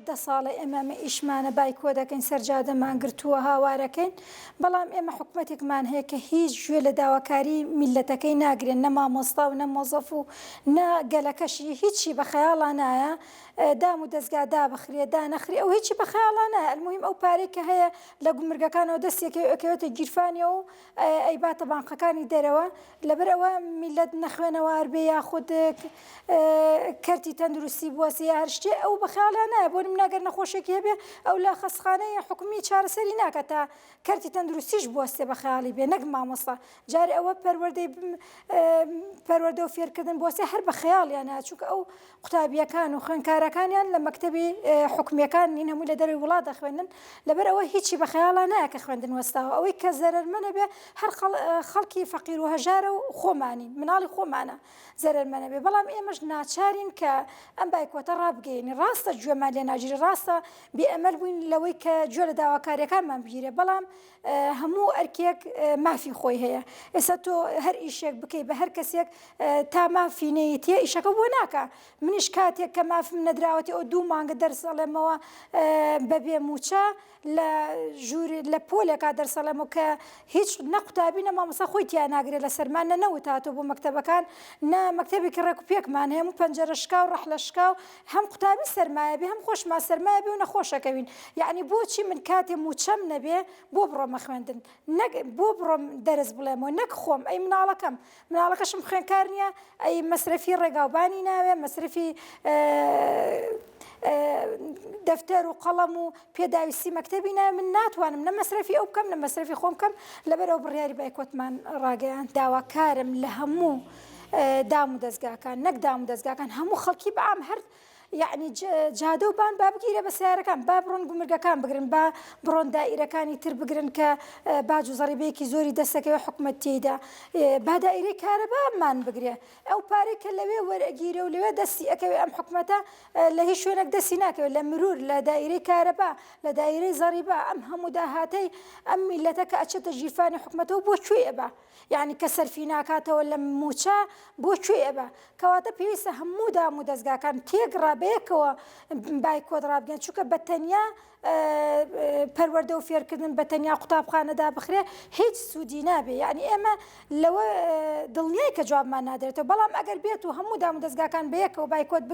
دە ساڵە ئێمە ئەمە ئیشمانە بایکۆ دەکەین سەر جادەمان گرتووە هاوارەکەین بەڵام ئێمە حکومەتێکمان هەیە کە هیچ گوێ لە داواکاری میللەتەکەی ناگرێن نە مامۆستا و نە مۆزەف و نە گەلەکەشی هیچی بە خەیاڵا نایە دام و دەزگا دابخرێ دانەخرێ ئەو هیچی بە خەیاڵا نایە المهم ئەو پارەی کە هەیە لە گومرگەکانەوە دەستێکەوە ئەکەوێتە گیرفانیەوە و ئەیباتە بانقەکانی دەرەوە لەبەر ئەوە میللەت نەخوێنەوار بێ یاخود کەرتی تەندروستی بوەسێ یا هەر شتێ ئەو بە خەیاڵیان نایە بۆ نمونە گەر نەخۆشێکی هەبێ ئەو لە خەستخانەی حکومی چارەسەری ناکات تا کەرتی تەندروستیش بوەستێ بە خەیاڵی بێ نەک مامۆستا جارێ ئەوە پەروەردەی پەروەردە و فێرکردن بوەستێ هەر بە خەیاڵیان نایە چونکە ئەو قوتابییەکان و خوێندکارەکانیان لە مەکتەبی حکومییەکان نین هەمووی لە دەرەوەی وڵات دەخوێنن لەبەر ئەوە هیچی بە خەیاڵا نایە کە خوێندن وەستاوە ئەوەی کە زەرەرمەنە بێ هەر خەڵکی فەقیر و هەژارە و خۆمانین مناڵی خۆمانە زەرەرمەنە بێ بەڵام ئێمەش ناچارین کە ئەم بایکۆتە ڕابگەیەنین ڕاستە گوێمان لێ ناگیرێ ڕاستە بێ ئەمەل بووین لەوەی کە گوێ لە داواکاریەکانمان بگیرێ بەڵام هەموو ئەرکێک مافی خۆی هەیە ئێستا تۆ هەر ئیشێک بکەی بە هەر کەسێک تا مافی نەیتێ ئیشەکە بۆ ناکا منیش کاتێک کە مافم نەدراوەتی ئەو دوو مانگە دەرس ئەڵێمەوە بەبێ موچە لە ژوور لە پۆلێکا دەرس ئەڵێمەوە کە هیچ نە قوتابی نە مامۆستا خۆی تیا ناگرێ لە سەرمان نە نەوت هاتووە بۆ مەکتەبەکان نە مەکتەبێکی ڕێک و پێکمان هەیە هەموو پەنجەرە شکاو ڕەحلە شکاو هەم قوتابی سەرمایە بێ هەم خۆشمان سەرمایە بێ و نەخۆشەکەوین یەعنی بۆچی من کاتێ موچەم نەبێ بۆ بڕۆمە خوێندن نەک بۆ بڕۆم دەرس بڵێمەوە نەک خۆم ئەی مناڵەکەم مناڵەکەشم خوێنکار نییە ئەی مەسرەفی ڕێگاوبانی ناوێ مەسرەفی دەفتەر و قەڵەم و پێداویستی مەکتەبی ناوێ من ناتوانم نە مەسرەفی ئەو بکەم نە مەسرەفی خۆم بکەم لەبەر ئەو بڕیاری بایکۆتمان ڕاگەیاند داواکارم لە هەموو دام و دەزگاکان نەک دام و دەزگاکان هەموو خەڵکی بەعام هەر یەعنی جادە و بان با بگیرێ بە سەیارەکان با بڕۆن گومرگەکان بگرن با بڕۆن دائیرەکانی تر بگرن کە باج و زەڕیبەیەکی زۆری دەستەکەوێ حکومەت تێیدا با دائیرەی کارەبامان بگرێ ئەو پارەی کە لەوێ وەرئەگیرێ و لەوێ دەستی ئەکەوێ ئەم حکومەتە لە هیچ شوێنێک دەستی ناکەوێت لە مرور لە دائیرەی کارەبا لە دائیرەی زەڕیبە ئەم هەموو داهاتەی ئەم میلەتە کە ئەچێتە ژیرفانی حکومەتەوە بۆ کوێ ئەبا یانی کە سەرفی ناکاتەوە لە مووچە بۆ کوێ ئەبا؟ کەواتە پێویستە هەموو دام و دەزگاکان تێکڕا بەیەکەوە بایکۆت ڕابگەن چونکە بە تەنیا پەروەردە و فێرکردن بە تەنیا قوتابخانە دابخرێ هیچ سوودی نابێ یعنی ئێمە لەوە دڵنیای کە جوابمان نادرێتەوە بەڵام ئەگەر بێت و هەموو دام و دەزگاکان بەیەکەوە بایکۆت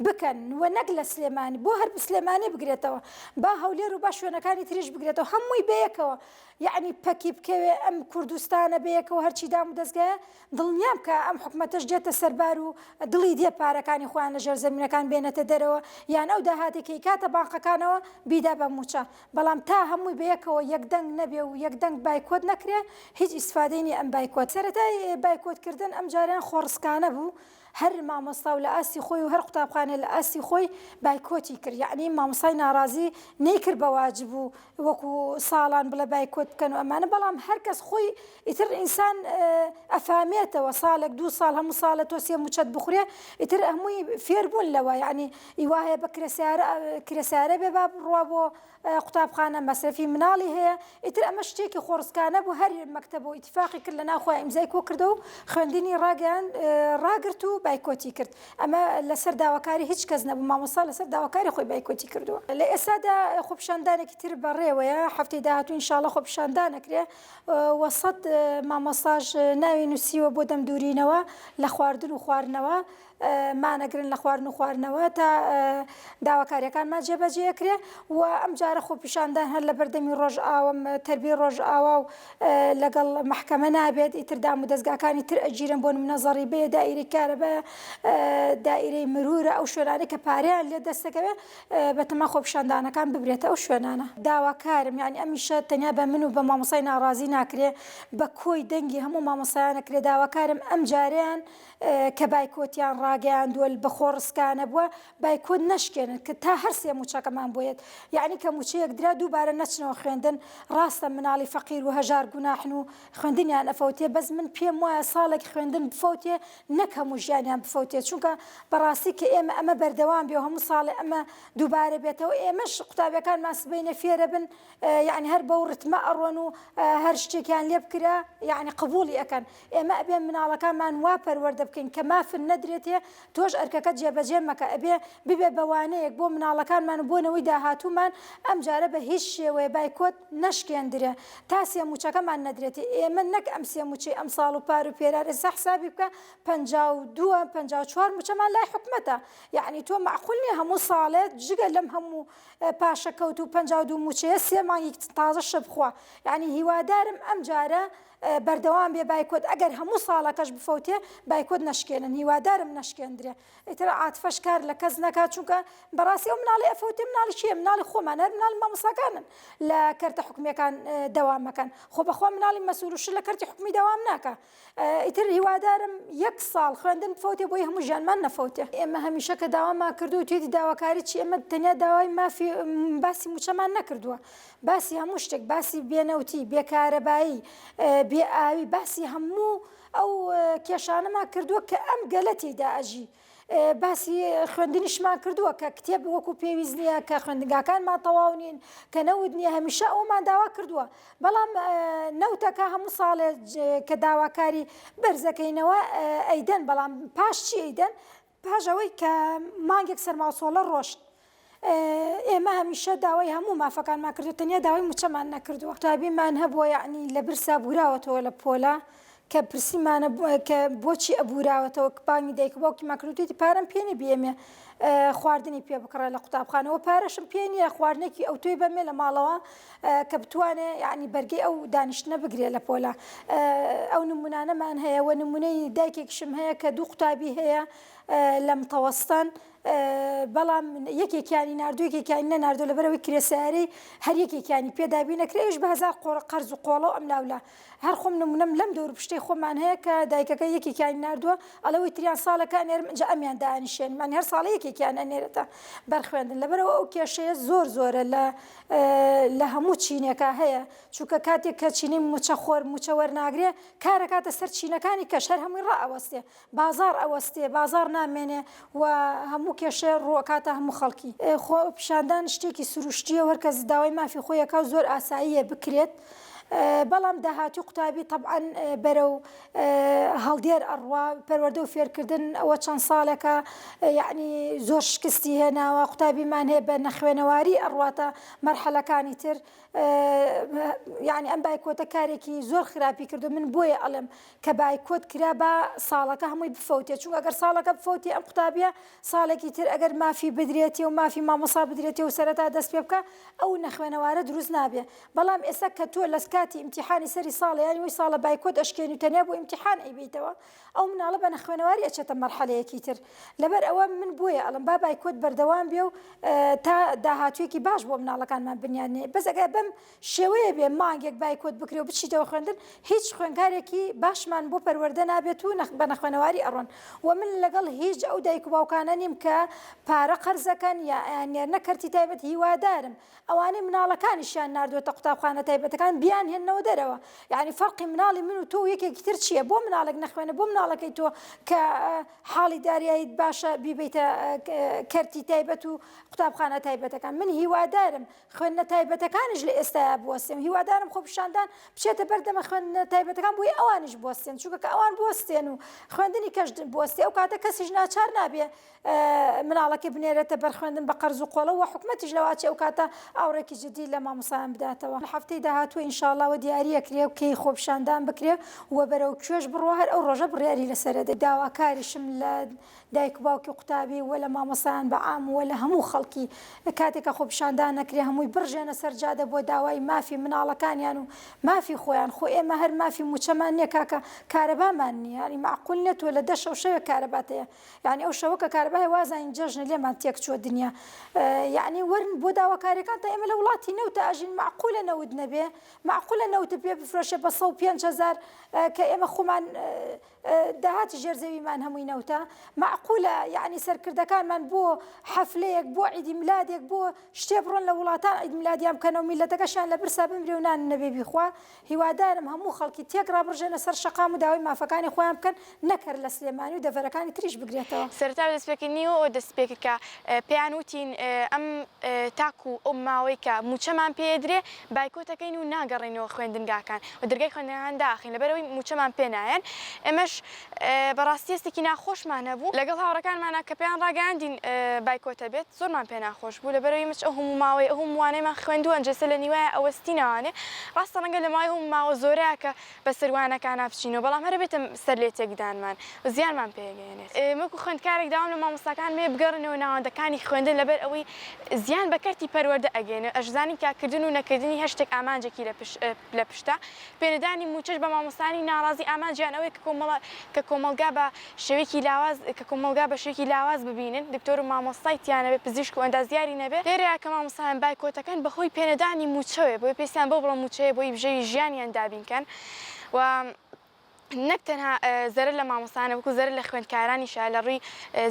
بکەن و نەک لە سلێمانی بۆ هەر سلێمانی بگرێتەوە با هەولێر و با شوێنەکانی تریش بگرێتەوە هەمووی بەیەکەوە یەعنی پەکی بکەوێ ئەم کوردستانە بەیەکەوە هەرچی دام و دەزگایە دڵنیام کە ئەم حکومەتەش دێتە سەر بار و دڵی دێ پارەکانی خۆیان لە ژێر زەمینەکان بێنێتە دەرەوە یان ئەو داهاتەی کە ئەیکاتە بانقەکانەوە بیدا بە موچە بەڵام تا هەمووی بەیەکەوە یەک دەنگ نەبێ و یەک دەنگ بایکۆت نەکرێ هیچ ئیسفادەی نیە ئەم بایکۆت سەرەتای بایکۆت کردن ئەم جارەیان خۆڕسکانە بوو هەر مامۆستا و لە ئاستی خۆی و هەر قوتابخانەی لە ئاستی خۆی بایکۆتی کرد یەعنی مامۆستای ناڕازی نەیکرد بە واجب و وەکو ساڵان بڵێ بایکۆت بکەن و ئەمانە بەڵام هەر کەس خۆی ئیتر ئینسان ئەفامێتەوە ساڵێک دوو ساڵ هەموو ساڵە تۆ سێ موچەت بخورێ ئیتر هەمووی فێر بوون لەوە یەعنی ئیوا هەیە بە کرێسیارە کرێسیارە بێ با بڕوا بۆ قوتابخانە مەسرەفی مناڵی هەیە ئیتر ئەمە شتێکی خۆڕسکانە بوو هەر مەکتەب و ئیتیفاقی کرد لە ناو خۆیان ئیمزای کۆ کردەوە و خوێندنی ڕاگەیاند ڕاگرت و بایکۆتی کرد ئەمە لەسەر داواکاری هیچ کەس نەبوو مامۆستا لەسەر داواکاری خۆی بایکۆتی کردووە لە ئێستادا خۆپیشاندانێکی تر بەڕێوەیە هەفتەی داهاتوو ئینشاڵڵا خۆپیشاندان ئەکرێ و سەد مامۆستاش ناوی نووسیوە بۆ دەمدوورینەوە لە خواردن و خواردنەوە مانەگرن لە خواردن و خواردنەوە تا داواکاریەکانمان جێبەجێ ئەکرێ و ئەم جارە خۆپیشاندان هەر لە بەردەمی ڕۆژئاوە تەربی ڕۆژئاوا و لەگەڵ مەحکەمە نابێت ئیتر دام و دەزگاکانی تر ئەگیرن بۆ نمونە زەڕیبەیە دائیرەی کارەبایە دائیرەی مرورە ئەو شوێنانەی کە پارەیان لێ دەستەکەوێ بەتەما خۆپیشاندانەکان ببرێتە ئەو شوێنانە داواکارم یانی ئەمیشە تەنیا بە من و بە مامۆستای ناڕازی ناکرێ بە کۆی دەنگی هەموو مامۆستایان ئەکرێ داواکارم ئەم جارەیان کە بایکۆتیان ڕاگەیاندووە بە خۆڕسکانە بووە بایکۆت نەشکێنن کە تا هەر سێ موچەکەمان بۆیەت یەعنی کە موچەیەک درا دووبارە نەچنەوە خوێندن ڕاستە مناڵی فەقیر و هەژار گوناحن و خوێندنیان ئەفەوتێ بەس من پێم وایە ساڵێک خوێندن بفەوتێ نەک هەموو ژیانیان بفەوتێ چونکە بەڕاستی کە ئێمە ئەمە بەردەوام بێ و هەموو ساڵێ ئەمە دووبارە بێتەوە ئێمەش قوتابیەکانمان سبەینێ فێرەبن یەعنی هەر بەو ڕتمە ئەڕۆن و هەر شتێکیان لێ بکرا یەعنی قبوڵی ئەکەن ئێمە ئەبێ مناڵەکانمان وا پەروەردە بکەین کە مافن نەدرێتێ. تۆش ئەرکەکەت جێبەجێ مەکە ئەبێ ببێ بە وانەیەک بۆ مناڵەکانمان و بۆ نەوەی داهاتوومان ئەمجارە بە هیچ شێوەیە بایکۆت نەشکێندرێ تا سێ مووچەکەمان نەدرێتێ ئێمە نەک ئەم سێ مووچەی ئەمساڵ و پار و پێرار ئێستا حسابی بکە 52 54 مووچەمان لای حکومەتە یەعنی تۆ مەعقول نییە هەموو ساڵێ جگە لەم هەموو پاشەکەوت و 52 مووچەیە سێ مانگی تازە شە بخوا یەعنی هیوادارم ئەمجارە بەردەوام بێ بایکۆت ئەگەر هەموو ساڵەکەش بفەوتێ بایکۆت نەشکێنن هیوادارم نەشکێندرێ ئیتر عاتفەش کار لە کەس نەکات چونکە بەڕاستی ئەو مناڵی ئەفەوتێ مناڵی کێ مناڵی خۆمان هەر مناڵی مامۆستاکانن لە کەرتە حکومیەکان دەوامەکەن خۆ بەخوا مناڵی مەسئول و شت لە کەرتی حکومی دەوام ناکە ئیتر هیوادارم یەک ساڵ خوێندن بفەوتێ بۆی هەموو ژیانمان نەفەوتێ. ئێمە هەمیشە کە داوامان کردووە توێتی داواکاری چی ئێمە تەنیا داوای مافی باسی مووچەمان نەکردووە باسی هەموو شتێک باسی بێنەوتی بێکارەبایی بێ ئاوی باسی هەموو ئەو کێشانەمان کردووە کە ئەم گەلە تێیدا ئەژی. باسی خوێندنیشمان کردووە کە کتێب وەکو پێویست نییە کە خوێندنگاکانمان تەواو نین کە نەوت نییە هەمیشە ئەومان داوا کردووە بەڵام نەوتەکە هەموو ساڵێ کە داواکاری بەرزەکەینەوە ئەیدەن بەڵام پاش چی ئەیدەن پاش ئەوەی کە مانگێک سەرماوسۆڵە ڕۆشت ئێمە هەمیشە داوای هەموو مافەکانمان کردو تەنیا داوای موچەمان نەکردووە قوتابیمان هەبووە یەعنی لە برسا بوراوەتەوە لە پۆلا کە پرسیمانە کە بۆچی ئەبوراوەتەوە بانگی دایک و باوکیمان کرد وتیتی پارەم پێ نیە بیەمێ خواردنی پێ بکڕێ لە قوتابخانەوە پارەشم پێ نییە خواردنێکی ئەوتۆی بەمێ لە ماڵەوە کە بتوانێ یعنی بەرگەی ئەو دانیشتنە بگرێ لە پۆلا ئەو نمونانەمان هەیە و نمونەی دایکێکیشم هەیە کە دوو قوتابی هەیە لە متەوەستەن بەڵام یەکێکیانی ناردو یەکێکیانی نەناردو لەبەرئەوەی کرێ سەیارەی هەر یەکێکیانی پێ دابین نەکرێ ئەویش بە هەزار قەرز و قۆڵە و ئەملاولا هەر خۆم نمونەم لەم دەور پشتەی خۆمان هەیە کە دایکەکە یەکێکیانی ناردووە ئەڵێ ئەوی تریان ساڵەکە ئەنێرم ئینجا ئەمیان دانیشێنم یانی هەر ساڵە یەکێکیان ئەنێرێتە بەر خوێندن لەبەرئەوە ئەو کێشەیە زۆر زۆرە لە لە هەموو چینێکا هەیە چونکە کاتێک کە چینی موچە خۆر موچە وەرناگرێ کارەکاتە سەر چینەکانی کەش هەر هەمووی ڕائەوەستێ بازاڕ ئەوەستێ، بازاڕ نامێنێ و هەموو کێشە ڕووئەکاتە هەموو خەڵکی. خۆپیشاندان شتێکی سروشتییە و هەرکەس داوای مافی خۆی ئەکا و زۆر ئاساییە بکرێت، بەڵام داهاتووی قوتابی تەبعەن بەرەو هەڵدێر ئەڕوا، پەروەردە و فێرکردن ئەوە چەند ساڵێکە یەعنی زۆر شکستی هێناوە، قوتابیمان هەیە بە نەخوێنەواری ئەڕواتە مەرحەلەکانی تر، یەعنی ئەم بایکۆتە کارێکی زۆر خراپی کردو من بۆیە ئەڵێم کە بایکۆت کرا با ساڵەکە هەمووی بفەوتێ چونکە ئەگەر ساڵەکە بفەوتێ ئەم قوتابیە ساڵێکی تر ئەگەر مافی بدرێتێ و مافی مامۆسا بدرێتێ و سەرەتا دەست پێ بکا ئەو نەخوێنەوارە دروست نابێ بەڵام ئێستا کە تۆ لە کاتی ئیمتیحانی سەری ساڵە یانی وەی ساڵە بایکۆت ئەشکێنی و تەنیا بۆ ئیمتیحان ئەیبەیتەوە ئەو مناڵە بە نەخوێنەواری ئەچێتە مەرحەلەیەکی تر لەبەر ئەوە من بۆیە ئەڵێم با بایکۆت بەردەوام بێ و تا داهاتوویەکی باش بۆ مناڵەکانمان بنیاد نێ بەس ئەگەر بەم شێوەیە بێ مانگێک بایکۆت بکرێ و بچیتەوە خوێندن هیچ خوێندکارێکی باشمان بۆ پەروەردە نابێت و بە نەخوێنەواری ئەڕۆن و من لەگەڵ هیچ ئەو دایک و باوکانە نیم کە پارە قەرزەکەن یا ئەیاننێرنە کەرتی تایبەت هیوادارم ئەوانەی مناڵەکانیشیان ناردووەتە قوتابخانە تایبەتەکان بیانهێننەوە دەرەوە یعنی فەرقی مناڵی من و تۆ و یەکێکی تر چییە بۆ مناڵێک نەخوێنە بۆ مناڵەکەی تۆ کە حاڵی داریاییت باشە بیبەیتە کەرتی تایبەت و قوتابخانە تایبەتەکان من هیوادارم خوێندنە تایبەتەکانیش لە ئێستایا بوەستێن هیوادارم خۆپیشاندان بچێتە بەر دەمە خوێندنە تایبەتەکان بۆی ئەوانیش بوەستێن چونکە کە ئەوان بوەستێن و خوێندنی کەش بوەستێ ئەو کاتە کەسیش ناچار نابێ مناڵەکەی بنێرێتە بەر خوێندن بە قەرز و قۆڵە و حکومەتیش لەواچێ ئەو کاتە ئاوڕێکی جدی لە مامۆستایان بداتەوە لە هەفتەی داهاتوو ئینشاڵڵا وە دیاری ئەکرێ و کەی خۆپیشاندان بکرێ و بەرەو کوێش بڕوا هەر ئەو ڕۆژە بڕیاری لەسەر ئەدەین داواکاریشم لە دایک و باوکی قوتابی و لە مامۆستایان بە عام و لە هەموو خەڵکی کاتێک کە خۆپیشاندان نەکرێ هەمووی بڕژێنە سەر جادە بۆ داوای مافی مناڵەکانیان و مافی خۆیان خۆ ئێمە هەر مافی موچەمان نیە کاکە کارەبامان نیە یانی مەعقول نیە تۆ لە دە شەو شەوێک کارەبات هەیە یانی ئەو شەوە کە کارەبا هەیە وازانین جەژنە لێمان تێک چووە دنیا یانی وەرن بۆ داواکاریەکان تا ئێمە لە وڵاتی نەوتە ئەژین مەعقولە نەوت نەبێ مەعقولە نەوتت پێ بفرۆشێ بە 105 هەزار کە ئێمە خۆمان داهاتی ژێر زەویمان هەمووی نەوتە؟ مەعقولە یەعنی سەرکردەکانمان بۆ حەفلەیەک بۆ عیدی ملادێک بۆ شتێ بڕۆن لە وڵاتان عید ملادیان بکەنەوە میللەتەکەشیان لە برسا بمرێ و نان نەبێ بیخوا؟ هیوادارم هەموو خەڵکی تێکڕا بڕژێنە سەر شەقام و داوای مافەکانی خۆیان بکەن نەک هەر لە سلێمانی و دەڤەرەکانی تریش بگرێتەوە. سەرەتا بە دەستپێکردنیەوە دەست پێکرد کە پێیان وتین ئەم تاکو ئەو ماوەی کە مووچەمان پێ ئەدرێ بایکۆت ئەکەین و ناگەڕێینەوە. ناگەڕێینەوە خوێندنگاکان و دەرگای خوێندنگاکان داخین لەبەرئەوەی مووچەمان پێ نایەن ئێمەش بەڕاستی هەستێکی ناخۆشمان هەبوو لەگەڵ هاوڕێکانمانا کە پێیان ڕاگەیاندین بایکۆتە بێت زۆرمان پێ ناخۆش بوو لەبەرئەوەی ئێمەش ئەو هەموو ماوەی ئەو هەموو وانەیەمان خوێندووە ئەنجێسە لە نیوایە ئەوەستینەوانێ ڕاستە ڕەنگە لە ماوەی هەموو ماوە زۆرەیا کە بەسەر وانەکانا بچینەوە بەڵام هەر ئەبێتە سەر لێ تێکدانمان و زیانمان پێ ئەگەیەنێت. وەکو خوێندکارێک داوام لە مامۆستاکانم هەیە بگەڕێنەوە ناوەندەکانی خوێندن لەبەر ئەوەی زیان بە کەرتی پەروەردە ئەگەیەنێت ئەشزانین کە کردن و نەکردنی هەر شتێک ئامانجێکی لە پشت لە پشتە. پێنەدانی مووچەش بە مامۆستایانی ناڕازی ئامانجیان ئەوەیە کە کۆمەڵە کە کۆمەڵگا بە شێوەیەکی لاواز کە کۆمەڵگا بە شێوەیەکی لاواز ببینن دکتۆر و مامۆستای تیا نەبێ پزیشک و ئەندازیاری نەبێ لێرەیا کە مامۆستایان بایکۆتەکەن بە هۆی پێنەدانی مووچەوەیە بۆیە پێویستیان بەو بڕە مووچەیە بۆی بژێوی ژیانیان دابین کەن و نەک تەنها زەرەر لە مامۆستایانە بەڵکو زەرەر لە خوێندکارانیشە لە ڕووی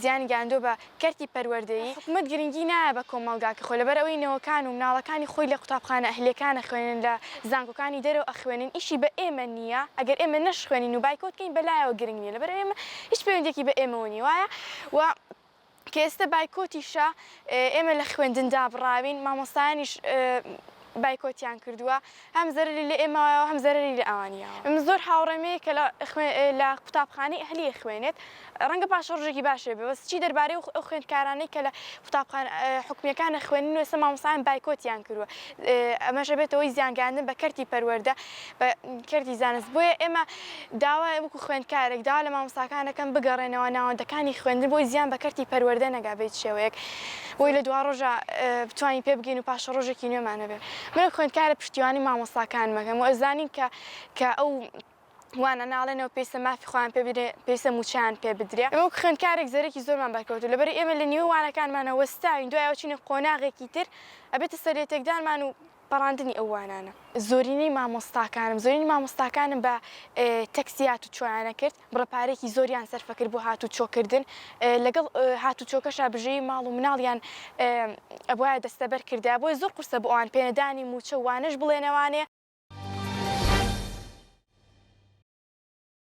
زیانی گەیاندووە بە کەرتی پەروەردەیی. حکومەت گرنگی نایە بە کۆمەڵگاکە خۆی لەبەر ئەوەی نەوەکان و مناڵەکانی خۆی لە قوتابخانە ئەهلیەکان ئەخوێنن لە زانکۆکانی دەرەوە ئەخوێنن ئیشی بە ئێمە نییە ئەگەر ئێمە نەشخوێنین و بایکۆت کەین بەلایەوە گرنگ نییە لەبەر ئەوەی ئێمە هیچ پەیوەندیەکی بە ئێمەوە نییە وایە و کە ئێستە بایکۆتیشە ئێمە لە خوێندن دابڕاوین مامۆستایانیش بایکۆتیان کردووە هەم زەرەری لە ئێمە و هەم زەرەری لە ئەوان یاوە. من زۆر هاوڕێم هەیە کە لە قوتابخانەی ئەهلی ئەخوێنێت ڕەنگە پاشەڕۆژێکی باش هەبێ بەس چی دەربارەی ئەو خوێندکارانەی کە لە قوتابخانە حکومییەکان ئەخوێنن و ئێستا مامۆستایان بایکۆتیان کردووە ئەمەش ئەبێتە هۆی زیانگەیاندن بە کەرتی پەروەردە بە کەرتی زانست بۆیە ئێمە داوا وەکو خوێندکارێک داوا لە مامۆستاکان ئەکەم بگەڕێنەوە ناوەندەکانی خوێندن بۆی زیان بە کەرتی پەروەردە نەگا بە هیچ شێوەیەک بۆی لە دواڕۆژا بتوانین پێ بگەین و پاشەڕۆژێکی نوێمان هەبێ من وەک خوێندکارە پشتیوانی مامۆستاکانم ئەکەم و ئەزانین کە کە ئەو وانە ناڵێنەوە پێویستە مافی خۆیان پێ بدرێ پێویستە مووچەیان پێ بدرێ ئێمە وەک خوێندکارێک زەرەکی زۆرمان بەرکەوتووە لەبەرئەوەی ئێمە لە نیوەی وانەکانمانە وەستاوین دوای ئەوە چینە قۆناغێکی تر ئەبێتە سەرلێتێکدانمان و پەڕاندنی ئەو وانانە. زۆرینەی مامۆستاکانم زۆرینەی مامۆستاکانم بە تەکسی هاتوچۆیان ئەکرد، بڕە پارەیەکی زۆریان سەرفەکرد بۆ هاتوچۆکردن، لەگەڵ هاتوچۆکەشا بژێوی ماڵ و مناڵیان ئەبوایە دەستەبەر کردایە، بۆیە زۆر قورسە بۆ ئەوان پێنەدانی مووچە و وانەش بڵێنەوانێ.